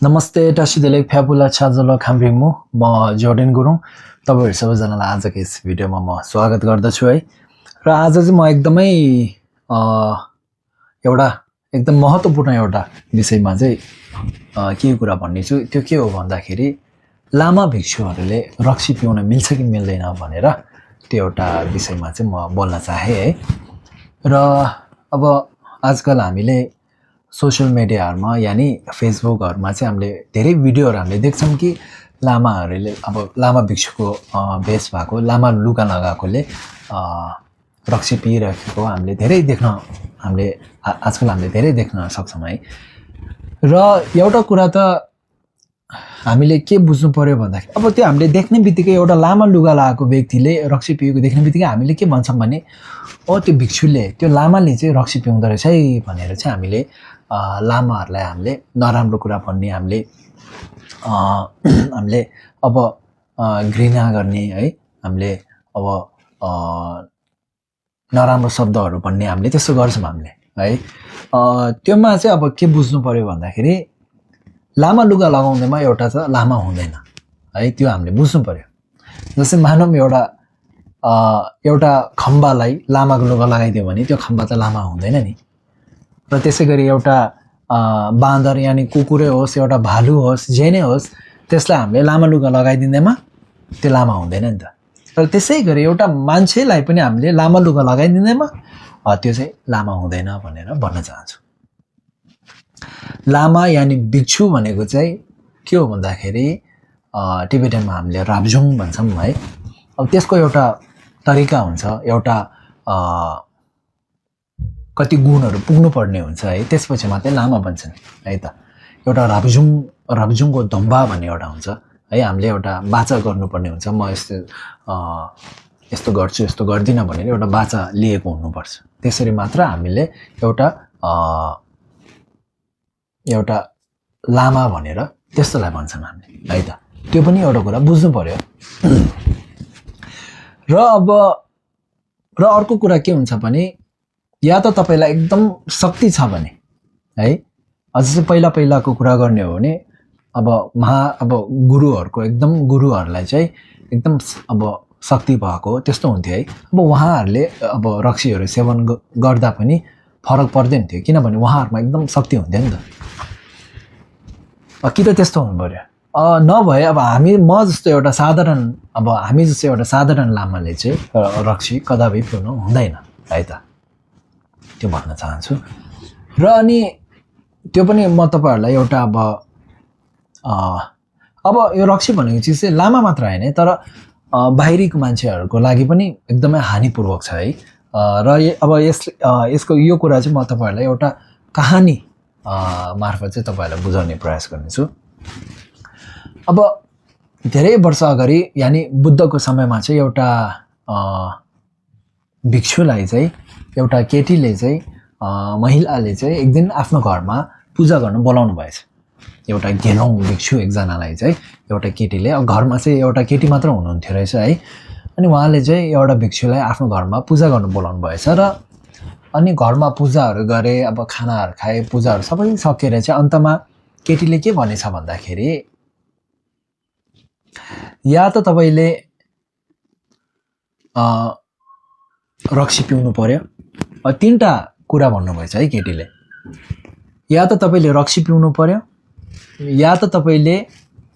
नमस्ते टासिदेलेक फ्याबुला छाजलो खाम्रिमु म जोर्डेन गुरुङ तपाईहरु सबैजनालाई आजको यस भिडियोमा म स्वागत गर्दछु है। र आज चाहिँ म एकदमै एउटा एकदम महत्त्वपूर्ण एउटा विषयमा चाहिँ के कुरा भन्ने छु। त्यो के हो भन्दाखेरि लामा भिक्षुहरूले रक्सी पिउन मिल्छ कि मिल्दैन भनेर त्यो एउटा विषयमा चाहिँ म बोल्न चाहे है। र अब आजकल हामीले सोशल मिडियाहरुमा यानी फेसबुकहरुमा चाहिँ हामीले धेरै भिडियोहरु हामीले देख्छौं कि लामाहरुले अब लामा भिक्षुको भेष भएको लामा लुगा लगाएकोले रक्सी पिइरहेको हामीले धेरै देख्न आजकल हामीले धेरै देख्न सक्छौं है। र एउटा कुरा त हामीले के बुझ्नु पर्यो भन्दाखेरि अब त्यो हामीले देख्ने बित्तिकै एउटा लामा लुगा लगाएको व्यक्तिले रक्सी पिएको देख्ने बित्तिकै हामीले के भन्छौं भने त्यो भिक्षुले त्यो लामाले चाहिँ रक्सी पिउँदो रहेछ है भनेर चाहिँ हामीले लामाहरुलाई हामीले नराम्रो कुरा भन्ने हामीले अब घृणा गर्ने है। हामीले अब नराम्रो शब्दहरु भन्ने हामीले त्यसो गर्छौं हामीले है। त्योमा चाहिँ अब के बुझ्नु पर्यो भन्दाखेरि लामा लुगा लगाउँदैमा एउटा त लामा हुँदैन है, त्यो हामीले बुझ्नु पर्यो। जस्तै मानौं एउटा खम्बालाई लामाको लुगा लगाइदियो भने त्यो खम्बा त लामा हुँदैन नि। र त्यसैगरी एउटा बाँदर यानी कुकुरै होस् एउटा भालु होस् जे नै होस् त्यसलाई हामीले लामा लुगा लगाइदिँदैमा त्यो लामा हुँदैन नि त। र त्यसैगरी एउटा मान्छेलाई पनि हामीले लामा लुगा लगाइदिँदैमा त्यो चाहिँ लामा हुँदैन भनेर भन्न चाहन्छु। लामा यानी भिक्षु भनेको चाहिँ के हो भन्दाखेरि टिबेटनमा हामीले राब्जुङ भन्छौं है। अब त्यसको एउटा तरिका हुन्छ, एउटा कति गुणहरु पुग्नु पर्ने हुन्छ है, त्यसपछि मात्रै लामा बन्छन् है त। एउटा राब्जुङको धम्बा भन्ने एउटा हुन्छ है, हामीले एउटा बाचा गर्नुपर्ने हुन्छ। म यस्तो गर्छु यस्तो गर्दिन भनेर एउटा बाचा लिएको हुनुपर्छ। त्यसरी मात्र हामीले एउटा लामा भनेर त्यस्तोलाई भन्छन् हामीले है त। त्यो पनि एउटा कुरा बुझ्नु पर्यो। र अर्को कुरा के हुन्छ भने या त तपाईलाई एकदम शक्ति छ भने है, अझै पहिलाको कुरा गर्ने हो भने अब गुरुहरुको एकदम गुरुहरुलाई चाहिँ एकदम अब शक्ति भएको त्यस्तो हुन्थ्यो है। अब उहाँहरुले अब रक्सीहरु सेवन गर्दा पनि फरक पर्दैन थियो, किनभने उहाँहरुमा एकदम शक्ति हुन्थ्यो नि त। कि त त्यस्तो हुनु पर्यो नभए अब हामी जस्तो एउटा साधारण लामाले चाहिँ रक्सी कदापि पिउनु हुँदैन है त, त्यो भन्न चाहन्छु। र अनि त्यो पनि म तपाईहरुलाई एउटा अब यो रक्सी भनेको चिज चाहिँ लामा मात्र हैन तर बाहिरीको मान्छेहरुको लागि पनि एकदमै हानिपूर्वक छ है। र अब यसको यो कुरा चाहिँ म तपाईहरुलाई एउटा कहानी मार्फत चाहिँ तपाईहरुलाई बुझाउने प्रयास गर्नेछु। अब धेरै वर्ष अगाडि यानी बुद्धको समयमा चाहिँ एउटा भिक्षुलाई चाहिँ एउटा केटीले चाहिँ महिलाले चाहिँ एक दिन आफ्नो घरमा पूजा गर्न बोलाउनु भएछ। एउटा घेलोङ भिक्षु एकजनालाई चाहिँ एउटा केटीले घरमा चाहिँ एउटा केटी मात्र हुनुहुन्थ्यो रहेछ है। अनि उहाँले चाहिँ एउटा भिक्षुलाई आफ्नो घरमा पूजा गर्न बोलाउनु भएछ। र अनि घरमा पूजाहरु गरे, अब खानाहरु खाए, पूजाहरु सबै सकेर चाहिँ अन्तमा केटीले के भनेछ भन्दाखेरि या त तपाईले रक्सी पिउनु पर्यो। तीनटा कुरा भन्नुभएछ है केटीले। या त तपाईले रक्सी पिउनु पर्यो, या त तपाईले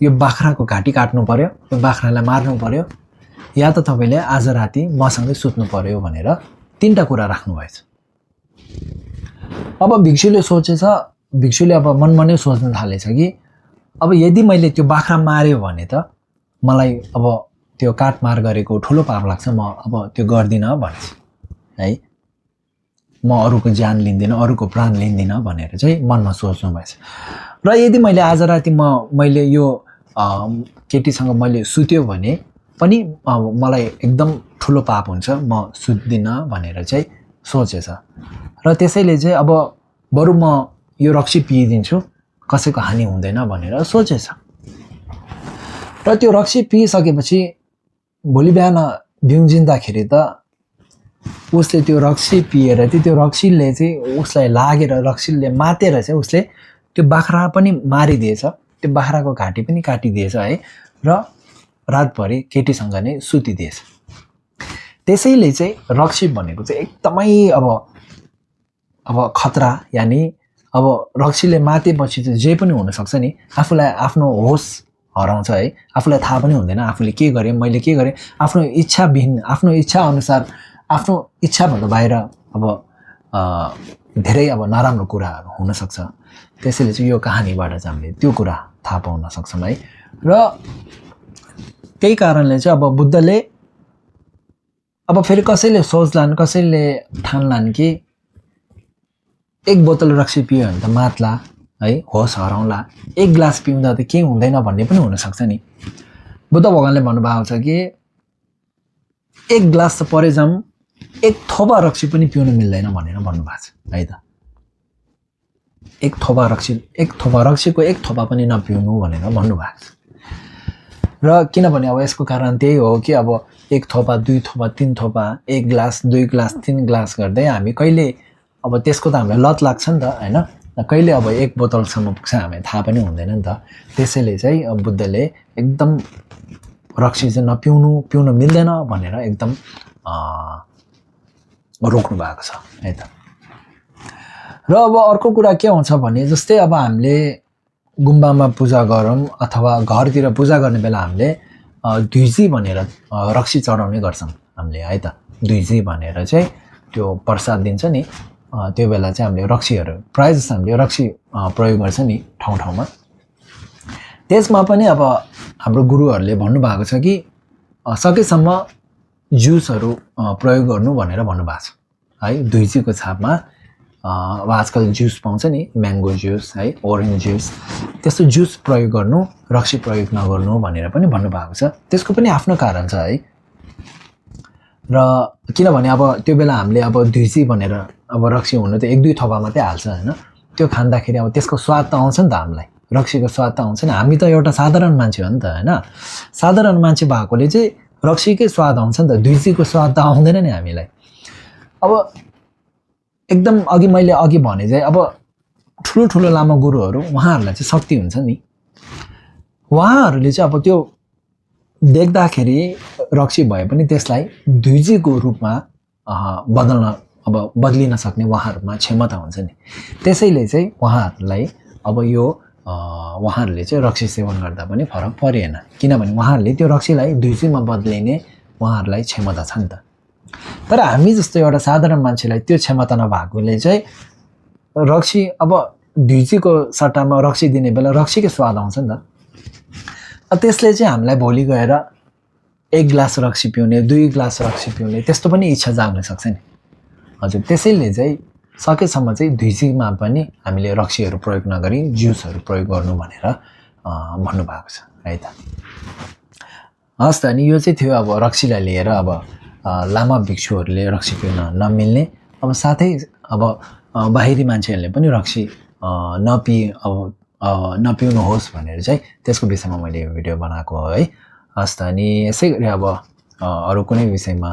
यो बाख्राको घाँटी काट्नु पर्यो, यो बाख्रालाई मार्नु पर्यो, या त तपाईले आज राति मसँगै सुत्नु पर्यो भनेर तीनटा कुरा राख्नु भएछ। अब भिक्षुले अब मनमा नै सोच्न थालेछ कि अब यदि मैले त्यो बाख्रा मार्यो भने त मलाई अब त्यो काटमार गरेको ठुलो पाप लाग्छ, म अब त्यो गर्दिन भन्छ है। म अरूको ज्यान लिन्दिन, अरूको प्राण लिन्दिन भनेर चाहिँ मनमा सोच्नु भएछ। र यदि मैले आज राति मैले यो केटीसँग मैले सुत्यो भने पनि मलाई एकदम ठुलो पाप हुन्छ, म सुत्दिन भनेर चाहिँ सोचेछ। र त्यसैले चाहिँ अब बरु म यो रक्सी पिइदिन्छु, कसैको हानि हुँदैन भनेर सोचेछ। र त्यो रक्सी पिइसकेपछि भोलि बिहान बिउजिँदाखेरि त उसले त्यो रक्सी पिएर त्यो रक्सीले चाहिँ उसलाई लागेर रक्सीले मातेर चाहिँ उसले त्यो बाख्रा पनि मारिदिएछ। त्यो बाख्राको घाँटी पनि काटिदिएछ है र रातभरि केटीसँग नै सुतिदिएछ। त्यसैले चाहिँ रक्सी भनेको चाहिँ एकदमै अब खतरा, यानि अब रक्सीले मातेपछि चाहिँ जे पनि हुनसक्छ नि। आफूलाई आफ्नो होस हराउँछ है, आफूलाई थाहा पनि हुँदैन आफूले के गरेँ, मैले के गरेँ। आफ्नो इच्छाविहीन, आफ्नो इच्छाअनुसार, आफ्नो इच्छाभन्दा बाहिर अब धेरै अब नराम्रो कुराहरू हुनसक्छ। त्यसैले चाहिँ यो कहानीबाट चाहिँ हामीले त्यो कुरा थाहा पाउन सक्छौँ है। र त्यही कारणले चाहिँ अब बुद्धले अब फेरि कसैले सोच्लान्, कसैले ठान्लान् कि एक बोतल रक्सी पियो भने त मात्ला है, होस हराउँला, एक ग्लास पिउँदा त केही हुँदैन भन्ने पनि हुनसक्छ नि। बुद्ध भगवान्ले भन्नुभएको छ कि एक ग्लास त परे जाम, एक थोपा रक्सी पनि पिउनु मिल्दैन भनेर भन्नुभएको छ है त। एक थोपा रक्सीको एक थोपा पनि नपिउनु भनेर भन्नुभएको छ। र किनभने अब यसको कारण त्यही हो कि अब एक थोपा, दुई थोपा, तीन थोपा, एक ग्लास, दुई ग्लास, तीन ग्लास गर्दै हामी कहिले अब त्यसको त हामीलाई लत लाग्छ नि त होइन। कहिले अब एक बोतलसम्म पुग्छ हामीलाई थाहा पनि हुँदैन नि त। त्यसैले चाहिँ अब बुद्धले एकदम रक्सी चाहिँ पिउनु मिल्दैन भनेर एकदम रोक्नु भएको छ है त। र अब अर्को कुरा के हुन्छ भने जस्तै अब हामीले गुम्बामा पूजा गरौँ अथवा घरतिर पूजा गर्ने बेला हामीले दुईजी भनेर रक्सी चढाउने गर्छौँ हामीले है त। दुईजी भनेर चाहिँ त्यो प्रसाद दिन्छ नि, त्यो बेला चाहिँ हामीले रक्सीहरू प्रायः जस्तो हामीले रक्सी प्रयोग गर्छ नि ठाउँ ठाउँमा। त्यसमा पनि अब हाम्रो गुरुहरूले भन्नुभएको छ कि सकेसम्म जुसहरू प्रयोग गर्नु भनेर भन्नुभएको छ है। दुईजीको छापमा अब आजकल जुस पाउँछ नि, म्याङ्गो जुस है, ओरेन्ज जुस, त्यस्तो जुस प्रयोग गर्नु, रक्सी प्रयोग नगर्नु भनेर पनि भन्नुभएको छ। त्यसको पनि आफ्नो कारण छ है। र किनभने अब त्यो बेला हामीले अब दुईजी भनेर अब रक्सी हुनु त एक दुई थोपा मात्रै हाल्छ होइन। त्यो खाँदाखेरि अब त्यसको स्वाद त आउँछ नि त हामीलाई, रक्सीको स्वाद त आउँछ नि। हामी त एउटा साधारण मान्छे हो नि त होइन। साधारण मान्छे भएकोले चाहिँ रक्सीकै स्वाद आउँछ नि त, दुईजीको स्वाद त आउँदैन नि हामीलाई। अब एकदम मैले अघि भने चाहिँ अब ठुलो लामा गुरुहरू उहाँहरूलाई चाहिँ शक्ति हुन्छ नि। उहाँहरूले चाहिँ अब त्यो देख्दाखेरि रक्सी भए पनि त्यसलाई दुईजीको रूपमा बदलिन सक्ने उहाँहरूमा क्षमता हुन्छ नि। त्यसैले चाहिँ उहाँहरूलाई अब यो उहाँहरूले चाहिँ रक्सी सेवन गर्दा पनि फरक परेन, किनभने उहाँहरूले त्यो रक्सीलाई दुईजीमा बदलिने उहाँहरूलाई क्षमता छ नि त। तर हामी जस्तो एउटा साधारण मान्छेलाई त्यो क्षमता नभएकोले चाहिँ रक्सी अब दुईजीको सट्टामा रक्सी दिने बेला रक्सीकै स्वाद आउँछ नि त। त्यसले चाहिँ हामीलाई भोलि गएर एक ग्लास रक्सी पिउने, दुई ग्लास रक्सी पिउने त्यस्तो पनि इच्छा जाग्न सक्छ नि हजुर। त्यसैले चाहिँ सकेसम्म चाहिँ दुईजीमा पनि हामीले रक्सीहरू प्रयोग नगरी जुसहरू प्रयोग गर्नु भनेर भन्नुभएको छ है त। हस् त, अनि यो चाहिँ थियो अब रक्सीलाई लिएर अब लामा भिक्षुहरूले रक्सी पिउन नमिल्ने, अब साथै अब बाहिरी मान्छेहरूले पनि रक्सी नपिउनुहोस् भनेर चाहिँ त्यसको विषयमा मैले यो भिडियो बनाएको हो है। हस् त, अनि यसै गरी अब अरू कुनै विषयमा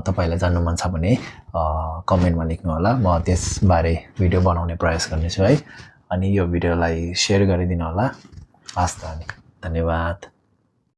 तपाईँलाई जान्नु मन छ भने कमेन्टमा लेख्नु होला, म त्यसबारे भिडियो बनाउने प्रयास गर्नेछु है। अनि यो भिडियोलाई सेयर गरिदिनु होला। हस् त, अनि धन्यवाद।